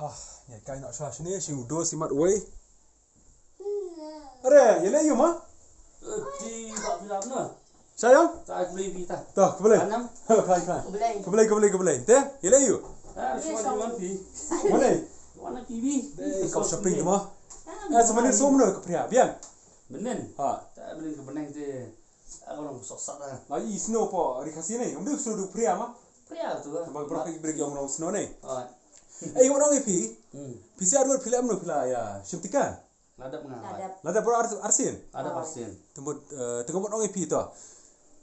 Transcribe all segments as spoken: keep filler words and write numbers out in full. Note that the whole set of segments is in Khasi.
Ah, ïa kai noh sha shane shi u do shi mat wei. Are, ïa leh ïa ma? Ti ba phi lap na. Sha ïa? Ta khlei bi ta. Ta khlei. Anam. Khlei khlei. Khublei. Khublei khublei khublei. Te, ïa leh ïa. Ah, shuwa ni wan phi. Mana? Wan na T V. Te, kau shopping tu ma. Ah, eh, sama ni som no ka pria. Biang. Benen. Ha. Ta benen ka beneng te. Aku long sok sat ah. Ai snow po ri khasi ni. Ndu snow du pria ma. Pria tu ah. Ba bro ka bri yong long snow ni. Ah. Eh, wan ong ïa phi. Hmm. Phi sa dur phi la em no phi la ïa shim tika. Ladap nga. Ladap. Ladap bro ar arsin. Ladap arsin. Tembut, eh, tengok wan ong ïa phi to.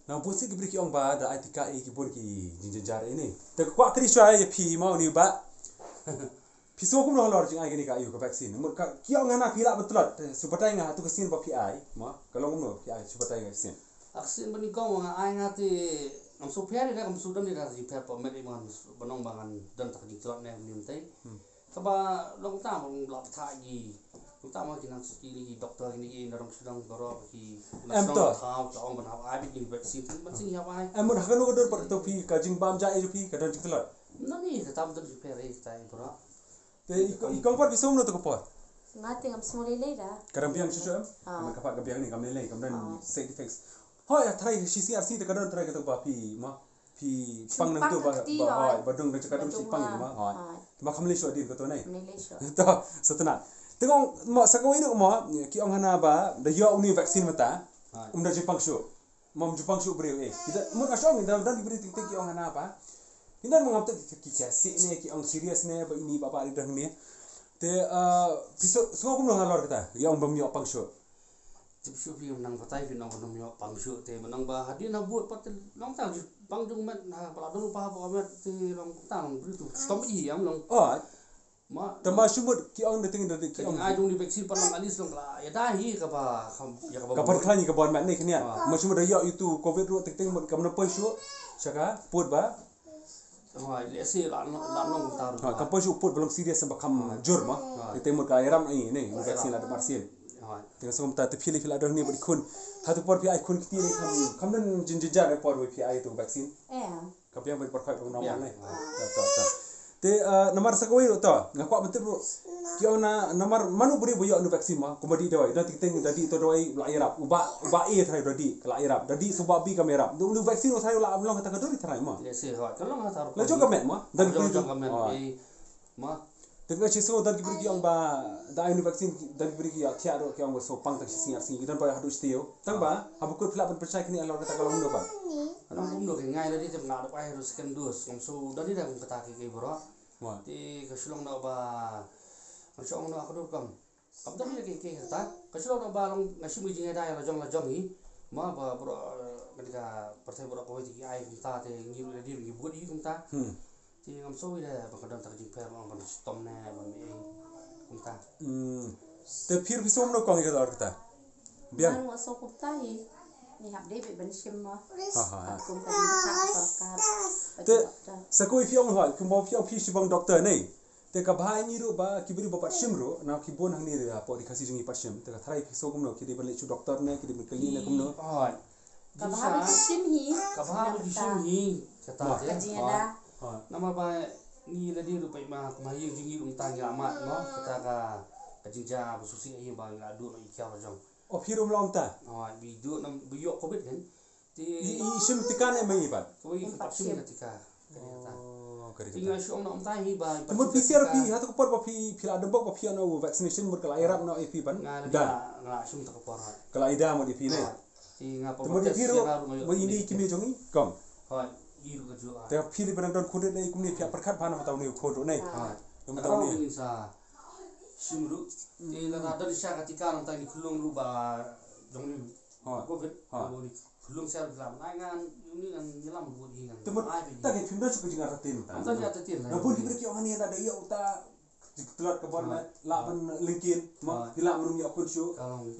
Na busi ki bri ki ong ba da ai tika i ki bun ki jingjynjar ini. Te kwah kri shwa ïa phi ma ni ba. Phi sngew kumno halor jingai kane ka aïu ka vaccine? Mut ka ki ong hana phi lah ban tlot, eh, shu batai nga ha tu ka sien ba phi ai, ma, ka long kumno phi ai shu batai nga ka sien. Ka sien ba nyngkong nga ai nga te ngam shu pher ïa ka, ngam shu don ïa ka jingpher pa met i man ban ong ba ngan don ta ka jingtlot ne mynta. Hmm. Kaba long ta ba long la bthah ïa ki. Long ta ma ki nang shu ki ni ki doktor ki ni ki na rong shu dang baroh ki. Em to. Thaw ka ong ban hap ai bad ki vaccine ban sing hap ai. Em mut ha kano ka dur pat to phi ka jingbam ja i phi ka don jingtlot. Nani ka tam don jingpher i ta i baroh. Te i kong, i kong pat phi sngew kumno to ka por? Nga te ngam sngew lei lei da. Ka dang biang shuh shuh em? Ha. Ka pat ka biang ni kam lei lei, kam don side effects. Hoi, ha trai shi sngi ar sngi te ka don trai kato ba phi ma. Phi pang nangto ba, ba hoi, ba dang da jaka dang shi pang ma. Hoi. Te ma kham lei shuh dien kato nai. Kham lei shuh. To, sa tena. Te kong ma sa kawei ruh ma, ki ong hana ba da ïoh uni vaccine mynta. Hoi. Um da jingpang shuh. Mom ju pang shuh briew eh. Kita mut ka shong da dan ki briew tik tik ki ong hana ba. Ki dan mangap tik ki ki si ne ki ong serious ne ba ini ba ba ri dang ne. Te, eh, phi sngew kumno halor kata. Ïa ong bam ïoh pang shuh. Tip shuh phi nang batai phi nang bam ïoh pang shuh te nang ba hadien na bud pat long ta pang jong met ha ba la dong pa ba met te long ta long briew tu. Stom i am long. Oh. Ma. Te ma shu mut ki ong da ting da ki ong. Ai jong ni vaccine pa long alis long la. Ïa da hi kaba kham ïa kaba. Ka pyrthei ni kaba man ni kane. Ma shu mut da ïoh itu covid ruh ting ting mut kam na poi shuh. Sha ka pud ba. Hoi, le si la long la long ta ruh. Ka poi shuh pud ba long serious ba kham jur ma. Ting ting mut ka ïaram ai ni vaccine la da mar sien. Ting song ta te phi le phi la dang ni ba khun. Ha tu por phi ai khun kti ni kham kham nan jin jin jar por phi ai tu vaccine. Ka biang ban pyrkhat ba normal ne. Ta ta. Te, eh, namar sa kawei ruh to nga kwah ban tip ruh. Ki ong na namar mano briew ba ïoh nu vaccine ma kumba dih dawai da tik ting da dih to dawai la ïarap uba uba e trai da dih la ïarap da dih suba bi kam ïarap du nu vaccine u trai la long kata ka duri trai ma. La jong ka met ma da dih. Ma. Te nga shi sngew da ki briew ki ong ba da ai nu vaccine da ki briew ki ïa thiah ruh ki ong ba so pang tak shi sngi ar sngi ki don ba haduh shi taïew. Tang ba ha ba kut phi lah ban pynshai kine halor kata ka long no ba. Nang kumno ki ngai la dei te nga da ai ruh second dose ngam shu da dei da kum kata ki ki baroh. Te ka shu long da ba nga shu ong no ka dur kam. Kam dang ïa ki ki kata ka shu long da ba long nga shim ki jingïada la jong la jong hi. Ma ba baroh, eh, ka pyrthei baroh kawei te ki ai kumta te ngi ruh la dei ngi bud hi kumta. Te ngam shu ïa ba ka don ta ka jingpher ba ban stom ne ban mei kumta. Te phi ruh phi sngew kumno kong ïa ka dor kata? Biang. Nga ruh nga sngew kumta hi. Ngi hap dei beit ban shim ma. Ha ha ha. Kum ka jingbatai ka sorkar. Te sa kawei phi ong hoi kumba phi ong phi shibang doktor ne. Te ka bha ngi ruh ba ki briew ba pat shim ruh na ki bun hangne ruh hapoh ri Khasi jong ngi pat shim. Te ka tharai phi sngew kumno ki dei ban leit shu doktor ne ki dei ban kylli ne kumno? Hoi. Ka bha ba ki shim hi. Ka bha ba ki shim hi. Kata ka jingïada. Namar ba ngi la dei ruh peit ma kumba ïing jong ngi ruh mynta ngi la mad mo kata ka, ka jingjia ba sngewsih ïa ba ngi la duh ïa ki ba jong. O phi ruh ym long ta. O bi duh nam bi ïoh covid kan. Te i shim tika ne ma i pat. Kawei pat shim ka tika. Ka tika. Te nga shu ong na mynta hi ba. Te mut phi siar phi ha ta ka por ba phi phi la dembok ba phi ïa na vaccination mut ka la ïarap na i phi ban. Nga la shim ta ka por. Ka la ïada mut i phi ne. Te mut i phi ruh ba ini kine jong i kong. Hoi, i ruh ka ju. Te phi li ban don khun ne kumne phi ïa pyrkhat ba na mata une khun ruh ne. Mata une. Shim ruh. Te lada don sha ka tika nangta ngi khlung ruh ba jong ngi. Covid. Ba ngi khlung sha ruh la ngan uni ngan ngi lam ruh hi ngan. Te mut ta ke phim da shu ka jingartatien ta. Ngan ta jingartatien. Na bun ki briew ki ong hani lada ïa uta tlot ka bor la ban lyngkien ma ki la mrum ïa khun shu.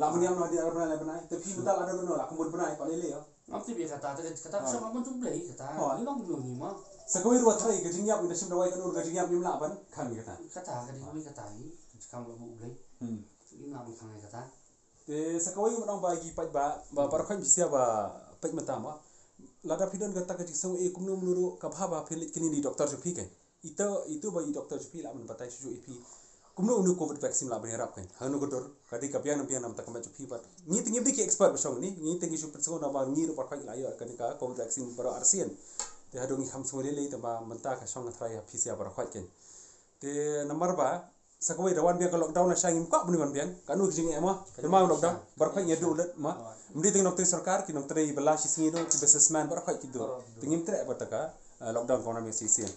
La ban ïa noh di ar bnai la bnai. Te phim ta la don no la ka mut bnai pa lele ïa. Ngam tip ïa kata, te kata ka shong ka mon jong Blei kata. Hoi. Ngi long ngi ma. Sa kawei ruh tharai ka jingïap ngi da shim dawai ka dur ka jingïap ngim lah ban khang ïa kata. Kata ka dei kawei kata hi. Ka jingkhang la buh Blei. Hmm. Ngim lah ban khang ïa kata. Te sa kawei ngi ong ba ki peit ba ba baroh khoit phi sia ba peit mynta ma. Lada phi don kata ka jingsngew e kumno kumno ruh ka bha ba phi leit kylli ïa i doktor jong phi ke. Ito ito ba i doktor jong phi lah ban batai shuh shuh ïa phi kumno une u covid vaccine lah ban ïarap kein. Hangno ka dur ka dei ka biang na biang namar ka met jong phi bad ngi te ngim dei ki expert ba shong hangne, ngi te ngi shu pynsngew namar ngi ruh baroh khoit la ïoh kane ka covid vaccine baroh arsien. Te haduh ngi kham sngew lei lei te ba mynta ka shong nga tharai ha phi sha baroh khoit kein. Te namar ba sa kawei da wan biang ka lockdown lashai ngim kwah ban wan biang. Kano ka jingeh mo? Te ma lockdown baroh khoit ngi duh lut ma. Ym dei tang nongtrei sorkar, ki nongtrei bylla shi sngi duh, ki businessman baroh khoit ki duh. Te ngim treh ba ta ka lockdown ka wan biang shisien.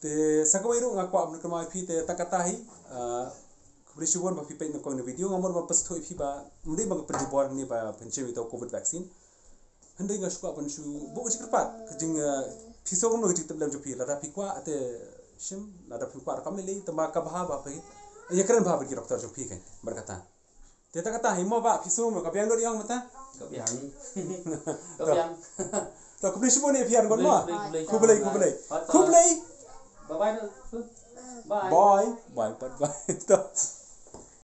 Te sa kawei ruh nga kwah ban kynmaw ïa phi te ta kata hi. Khublei shibun ba phi peit nyngkong ïa kane ka video, nga mut ban pynsngewthuh ïa phi ba ym dei ba nga pynjubor hangne ba pynshim ïa uta u covid vaccine. Hynrei nga shu kwah ban shu buh ka jingkyrpad ka jing, phi sngew kumno ka jingtiplem jong phi, lada phi kwah te shim, lada phi kwah ruh kam lei lei, tangba ka bha ba phi ïakren bha bad ki doktor jong phi kein bad kata. Te ta kata hi mo ba phi sngew kumno, ka biang lut ïa nga mynta? Ka biang. Ka biang. To khublei shibun ïa phi ar ngon mo. Khublei, khublei. Khublei. Bye bye. Bye. Bye bye. To.